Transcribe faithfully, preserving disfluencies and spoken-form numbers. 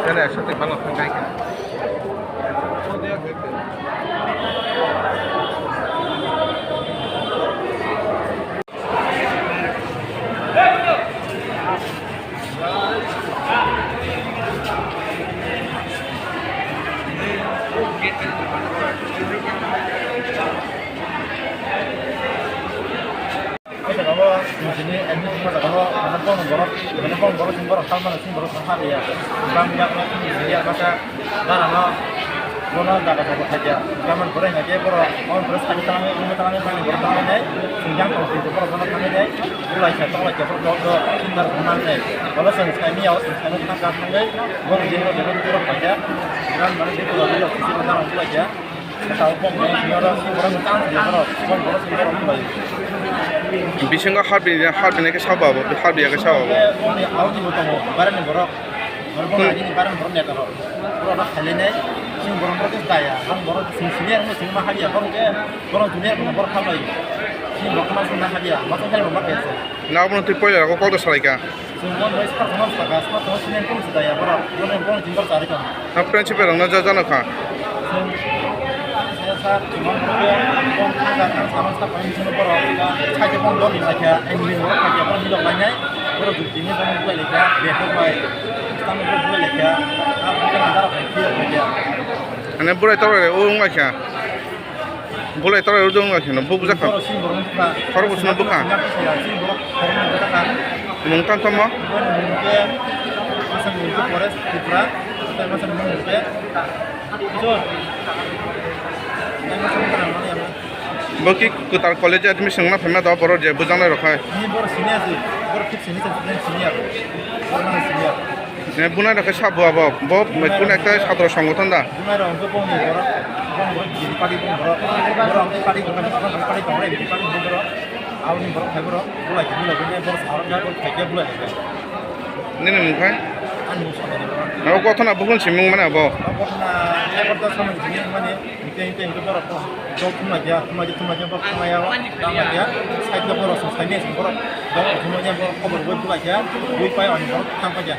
Ekhane eksathai bhalo thangkha. O jaga o chini admission o jaga o mane bong borok, mane bong borok chini borok salmano chini borok thang ha ya. Bang ya, ya masa. Gana no, bono jaga jaga thaiya. Gaman borok hingkha khe borok, omo borok sadi talangwi, omo talangwi, bangni borok talangwi nai, swngjang tong swijak borok bono thangwi nai, bulai kha, tong lai kha, borok dok dok, sundar wngma nai. Bolo chwng saimanya, o chwng saimanya thang kha thangwi, borok jini borok jini borok paikha. Gram mani jini borok jini borok sisi borok bulai kha. Saka o bong borok sini oro, sini borok tang sini borok, bong borok sini borok bulai. Bisingo harbi, harbi nai khe sabo abo, harbi ya khe sabo abo. Bongni audi bo tongo, barani borok. Borok bono agini barani borok neta rok. Borok no khailai nai, sini borok borok khe daya, bong borok sini sini ang sini ma habiya, borok khe, borok junior borok khamlai. Sini borok ma sini ma habiya, ma sini ma khe. Na obono twi poila ko kok da salai kha. Chwng mon bai smartphone saka, smartphone sini phone sudaya borok, borok phone jingbar chari kha. Na principal rok no ja jano kha. Chwng sir, chwng mon borok phone thang ja thang samang sa phone sini borok, sai phone dol ni lakha, engine borok thang ja borok ni dol lainai, borok jukti ni borok bulai lakha, bag rok bai, stamp rok bulai lakha, a borok ni dara phone khe lakha. Ane bulai tawlai o wng lakha. Bulai tawlai rwdwng lai kheno, buk bujak kha. Borok sini borok bwkha. Khorok bwswkno bwkha. Sini borok khoroknwi bwkha kha. Mung tang tamo? Borok mung khe, masa mung khe Forest Tripura, tei masa mung khe. Bo ki kwtal college admission wngna phaima do borok je bujak nai rok hai. Ni borok sini asi, borok fifth semester sini asi. Borok sini asi. Eh, bunai rok khe sabo abo, bo mai kun ekta satro songothon da. Bunai rok hwnkhe bongni borok, bong borok jini party bong borok, borok hwnkhe party tong, bong party tong, bini party bong borok, aboni borok hai borok, bulai khe bulai khe borok sarok ya borok khaikhe bulai khe. Nini mung khai? Ani mung sanai borok. Abo gothona buphun simung mane abo. Abo gothona hai borok samung sini mane. Hingke, hingke, hingke borok dol thumlaikha, thumlaikha, thumlaikha, borok thanglaio, thanglaikha, side o borok song saimanya song borok dol thumlaikha, borok khobor bui bulaikha, bui pai oni borok thangpaikha.